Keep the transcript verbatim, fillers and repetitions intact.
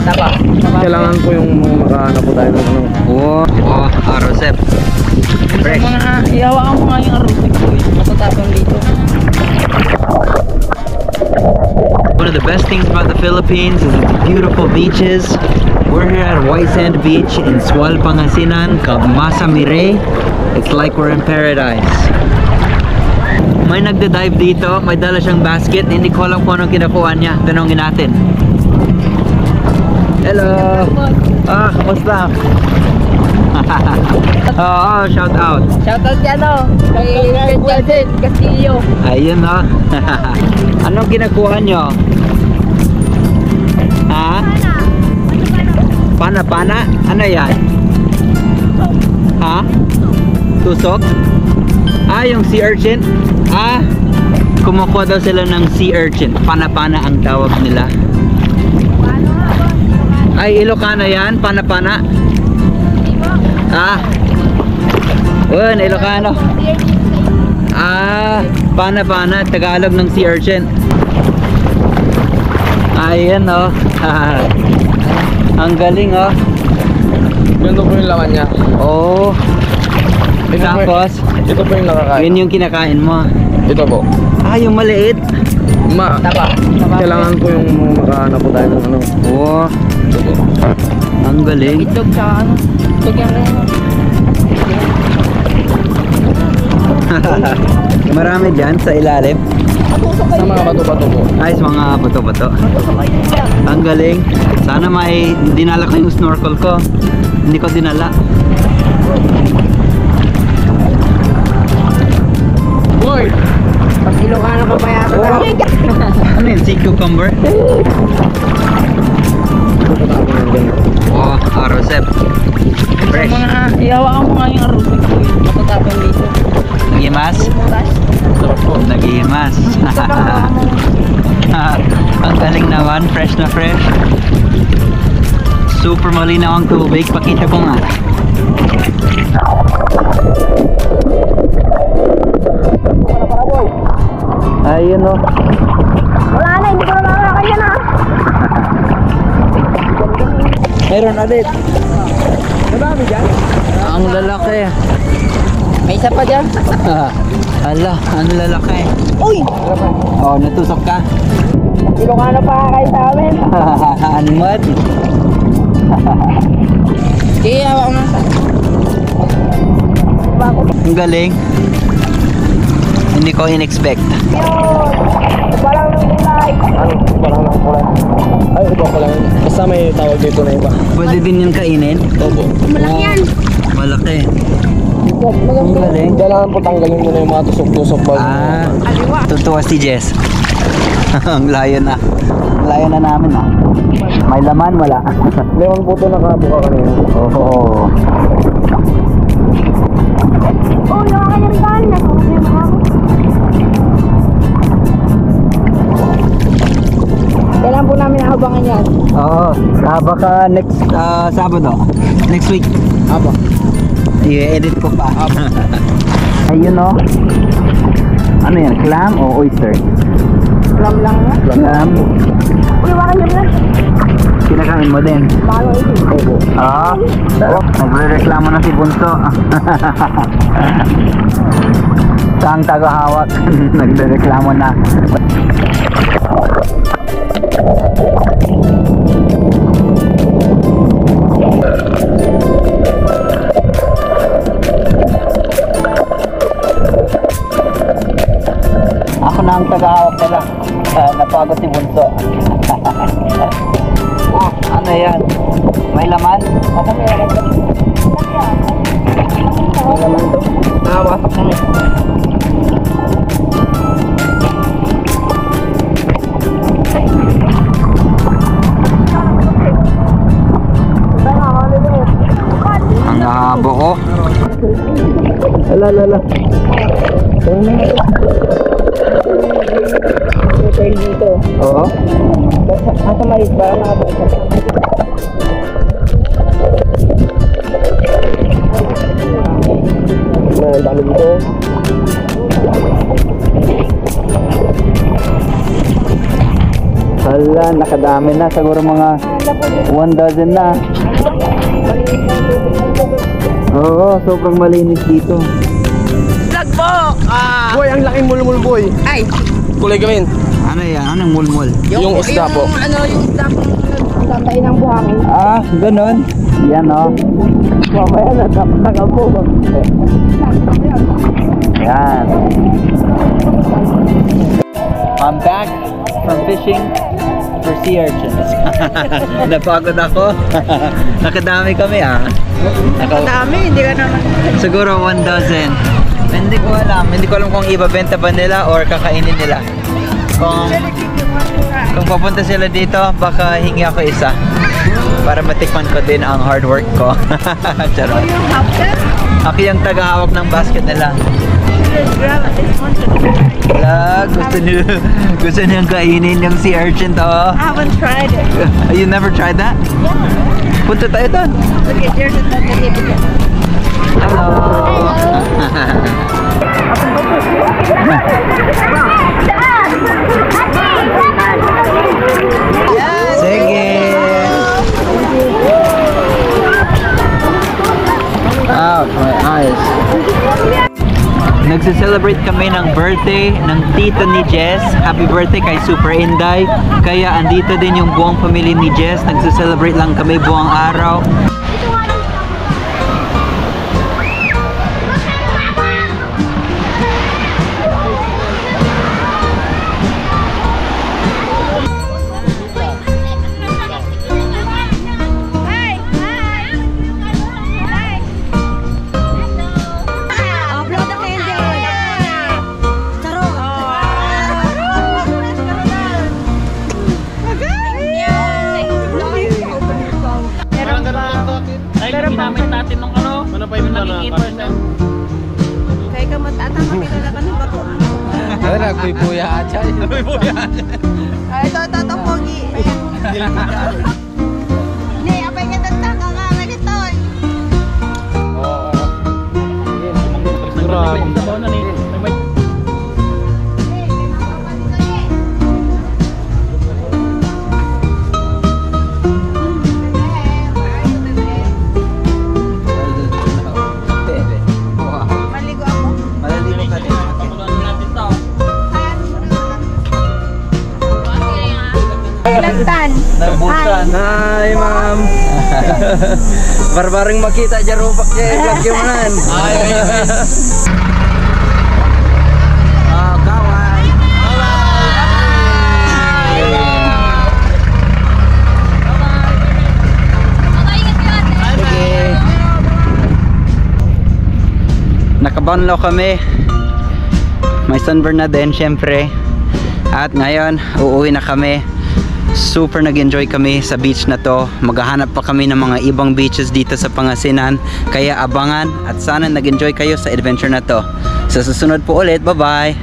Taba. Kailangan ko yung mga makahanap po tayo ng ano. Wow. Oh, arosep. Fresh. Mga, ihawakan mo nga yung arosep ko. Matatapang dito. One of the best things about the Philippines is its beautiful beaches. We're here at White Sand Beach in Sual, Pangasinan, Cabmasa Mire. It's like we're in paradise. May nagda-dive dito, may dala siyang basket, hindi ko alam kung anong kinakuha niya. Tanungin natin. Hello. Ah, kumusta? Oo, shout out. Shoutout kay ano, kay Sir Justin Castillo. Ayun, no? Anong kinakuha nyo? Ha? Pana-pana? Ano yan? Ha? Tusok? Ah, yung sea urchin? Ah, kumukuha daw sila ng sea urchin. Pana-pana ang tawag nila. Ay, Ilocano yan? Pana-pana? Ah. Yun, Ilocano. Ah, pana-pana. Tagalog ng sea urchin. Ayan, oh. Ang galing, oh. Ganito po yung laman niya. Oh. Ito po, tapos? Ito po yung nakakain. Yun yung kinakain mo. Ito po. Ah, yung maliit? Ma, kailangan ko yung makahanap po tayo ng ano. Oo. Ito po. Ang galing. Itlog sa ano? Itlog yung ano. Marami dyan sa ilalim. Sa mga bato-bato po. Ay, sa mga bato-bato. Ang galing. Sana may dinala ko yung snorkel ko. Hindi ko dinala. Boy! Pag Ilocano ka pa yata. Ano yun? Sea cucumber? Oh, arosep. Fresh. Mga, ihawakan mo nga yung arosep ko. Matatapang dito. Nagimas? Nagimas. Ang galing naman, fresh na fresh. Super malinaw ang tubig, pakita ko nga. Ayun, oh. Wala na, hindi ko na makakaya na. Meron ulit. Madami dyan? Ang lalaki. May isa pa dyan. Ala, ang lalaki. Uy! Oh, natusok ka? Ilocano pa kayo sa amin. Anmat. Sige, hawak mo. Ang galing. Hindi ko in-expect. Yun. Parang kulay. Ano? Parang ng kulay. Ay, iba pala yun. Basta may tawag dito na iba. Pwede din yan kainin? Opo. Malaki yan. Malaki. Ang galing. Kailangan po tanggalin muna yung mga tusok-tusok bago. Ah, tutuwa si Jess. Ang layo na. Ang layo na namin, ah. May laman, wala. Lemon po ito, nakabuka kanina. Oo. Oh, yung akin yung rin, nasusunod na ako. Kailangan po namin abangan yan. Oo. Ah, baka next, ah, Sabado. Next week. Apo. I-edit ko pa. Apo. Ayun, oh. Ano yan? Clam o oyster? Clam lang yan. Clam. Uy, wakan yun lang. Kinakain mo din? Mahal mo yun. Opo. Ah, nagre-reklamo na si Bunso. Sa ang tagahawak, nagre-reklamo na. Ako na ang tagahawak nila. Ah, napagod si Bunso. Oh, ano yan? May laman? Ako may laman. May laman to. Ah, wasak na. Ang habo, oh. Ala, ala, ala. Hotel dito. Oo. Nasa, nasa maliit ba? Mga bata. Ayan, ang dami dito. Ay, Wala, nakadami na. Siguro mga one dozen na. Oo, sobrang malinis dito. Vlog po! Ah, Boy, ang laking mulmol, boy. Ay, Kulay green. Ano yan? Anong mulmol? Yung isda po. Ano, yung isda po. Tatay ng buhangin. Ah, ganun. Yan, oh. Mamaya na, tapos na po. Yan. I'm back from fishing for sea urchins. Napagod ako. Nakadami kami, ah. Naka- Dami, hindi ka naman. Siguro one dozen. Hindi ko alam. Hindi ko alam kung ibabenta ba nila or kakainin nila. Kung, kung papunta sila dito, baka hingi ako isa para matikman ko din ang hard work ko. Charot. Ako yung tagahawak ng basket nila. Wala, gusto niyo, gusto niyang kainin yung sea urchin to. I haven't tried it. You never tried that? Yeah. Punta tayo doon. Okay, there's a certificate. Hello. Sige. Ah, may eyes. Nagse-celebrate kami ng birthday ng tito ni Jess. Happy birthday kay Super Inday. Kaya andito din yung buong pamilya ni Jess. Nagse-celebrate lang kami buong araw. Meron ba? Ay, yung ginamit natin nung ano, Ano pa yung naging mga eight percent. Kaya ka matata, makilala ka ng bato. Ay, nagbibuya at siya. Nagbibuya. Ah, ito, ito, ito, pogi. Ayan. Hindi, apay ka tata, kakain ito. Oo. Grabe. Sabaw na ni. Maligo ako. Maliligo ka din. Lantan. Nagbutan. Hi, ma'am. Barbareng makita, jarupak, eh, vlog yung nan. Ay, ay, ay. Ah, kawan. Sige. Nakabanlaw kami. May sunburn na din, syempre. At ngayon, uuwi na kami. Super nag-enjoy kami sa beach na to. Maghahanap pa kami ng mga ibang beaches dito sa Pangasinan. Kaya abangan at sana nag-enjoy kayo sa adventure na to. Sa susunod po ulit, bye-bye!